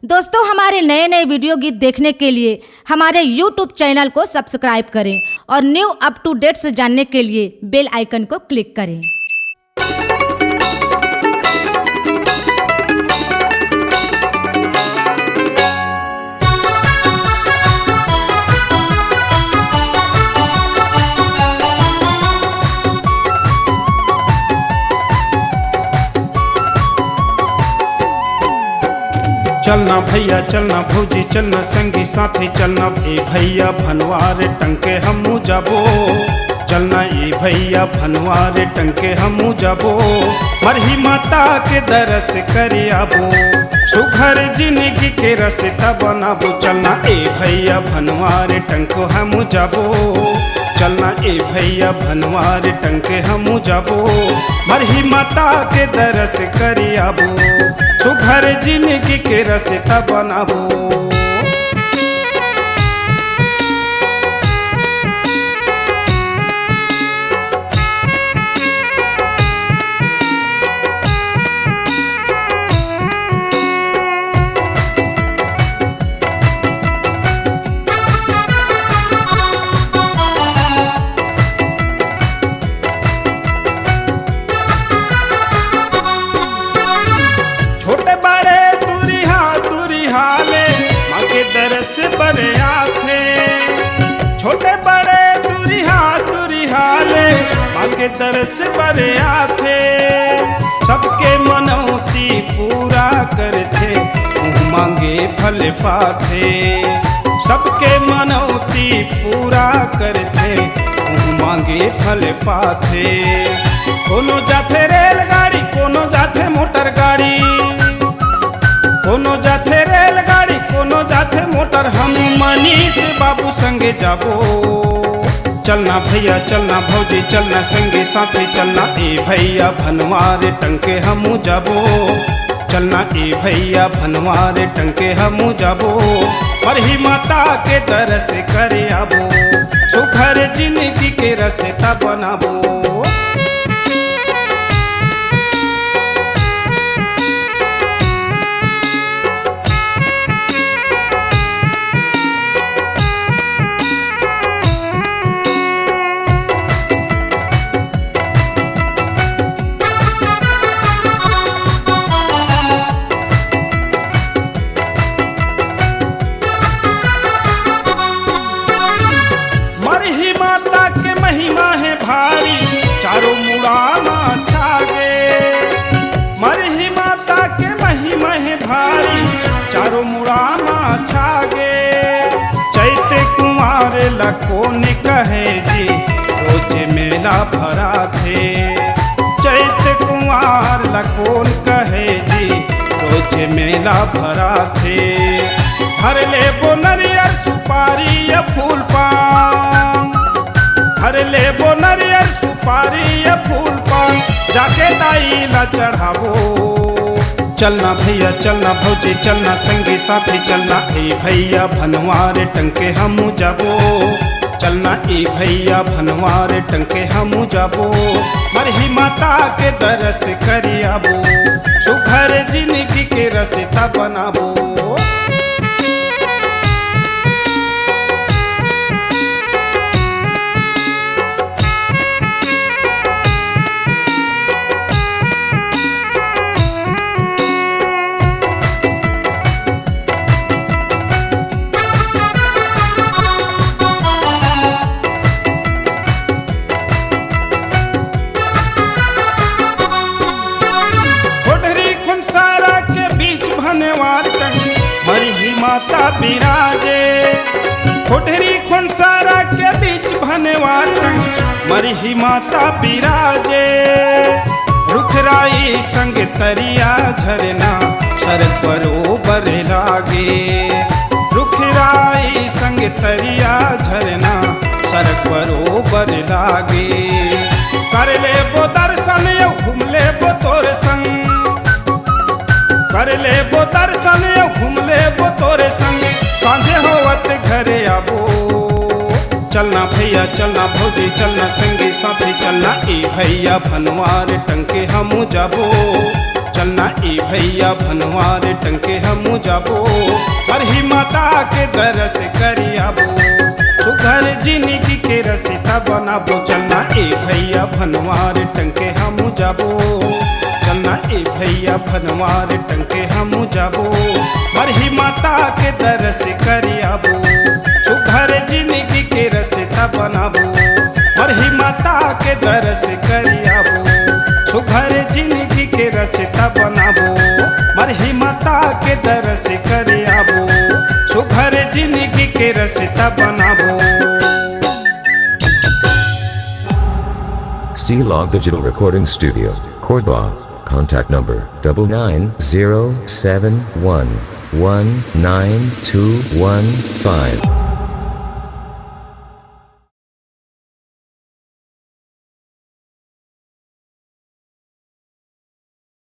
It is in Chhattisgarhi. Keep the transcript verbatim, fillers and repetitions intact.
दोस्तों, हमारे नए नए वीडियो गीत देखने के लिए हमारे YouTube चैनल को सब्सक्राइब करें और न्यू अप टू डेट्स जानने के लिए बेल आइकन को क्लिक करें। चलना भैया, चलना भौजी, चलना संगी साथी, चलना ए भैया भनवार टंके हमू जाबो। चलना ए भैया भनवार टंके हमू जाबो। मरही माता के दरस करे आबो, सुघर जिंदगी के रस्ता बनाबो। चलना ए भैया भनवार टंको हमू जाबो। चलना ए भैया भनवार टंके हमू जाबो। मरही माता के दरस करे आबो, सुघर जिंदगी के रस्ता बनाबो। छोटे बड़े तुरिहा तुरिहा ले माँ के दरस बर आथे। छोटे बड़े तुरिहा तुरिहा ले माँ के दरस बर आथे। सबके मनौती पूरा करथे, मुँह मांगे फल पाथे। सबके मनौती पूरा करथे, मुँह मांगे फल पाथे। कोनो जाथे रेलगाड़ी, कोनो जाथे मोटर गाड़ी, कोनो जाथे रेलगाड़ी, कोनो जाथे मोटर। हम मनीष बाबू संगे जाबो। चलना भैया, चलना भौजी, चलना संगी साथी, चलना ए भैया भनवार टंके हमू जाबो। चलना ए भैया भनवार टंके हमू जाबो। मरही माता के दरस करे आबो, सुघर जिंदगी के रस्ता बनाबो। मरही माता के महिमा हे भारी, चारों मुड़ा मा छागे। मरही माता के महिमा हे भारी, चारों मुड़ा मा छागे। चैत कुंवार ला कोन कहे जी, रोज मेला भराथे। चैत कुंवार ला कोन कहे जी, रोज मेला भराथे। हर लेबो नरियर सुपारी या फूल पान, हर लेबो नरियर सुपारी या फूल पान, जाके दाई ला चढ़ाबो। चलना भैया, चलना भौजी, चलना संगी साथी, चलना ए भैया भनवार टंके हमू जाबो। चलना ए भैया भनवार टंके हमू जाबो। मरही माता के दरस करे आबो, सुघर जिंदगी के रस्ता बनाबो। कोठरी खुनसारा के बीच भनवार टंके, मरही माता बिराजे। कोठरी खुनसारा के बीच भनवार टंके, मरही माता बिराजे। रुखराई संग तरिया झरना, सरग बरोबर लागे। रुखराई संग तरिया झरना, सरग बरोबर लागे। कर लेबो दर्शन अउ घूम लेबो तोर संग। कर लेबो दर्शन अउ घूम लेबो तोर संग। सांझे होवत घरे आबो। चलना भैया, चलना भौजी, चलना संगी साथी, चलना ए भैया भनवार टंके हमू जाबो। चलना ए भैया भनवार टंके हमू जाबो, मरही माता के दरस करियाबो। सुघर जिनगी के रसिता बनाबो, चलना ए भैया भनवार टंके हमू जाबो। चलना ए भैया भनवार टंके हमू जाबो, मरही माता के दरस करियाबो। सुघर जिनगी के रसिता बनाबो, मरही माता के दरस करियाबो। सुघर जिनगी के रसिता बनाबो, मरही माता के दरस करियाबो। सुघर जिनगी के रसिता बनाबो। C Log Digital Recording Studio, Cordoba. Contact number double nine zero seven one one nine two one five.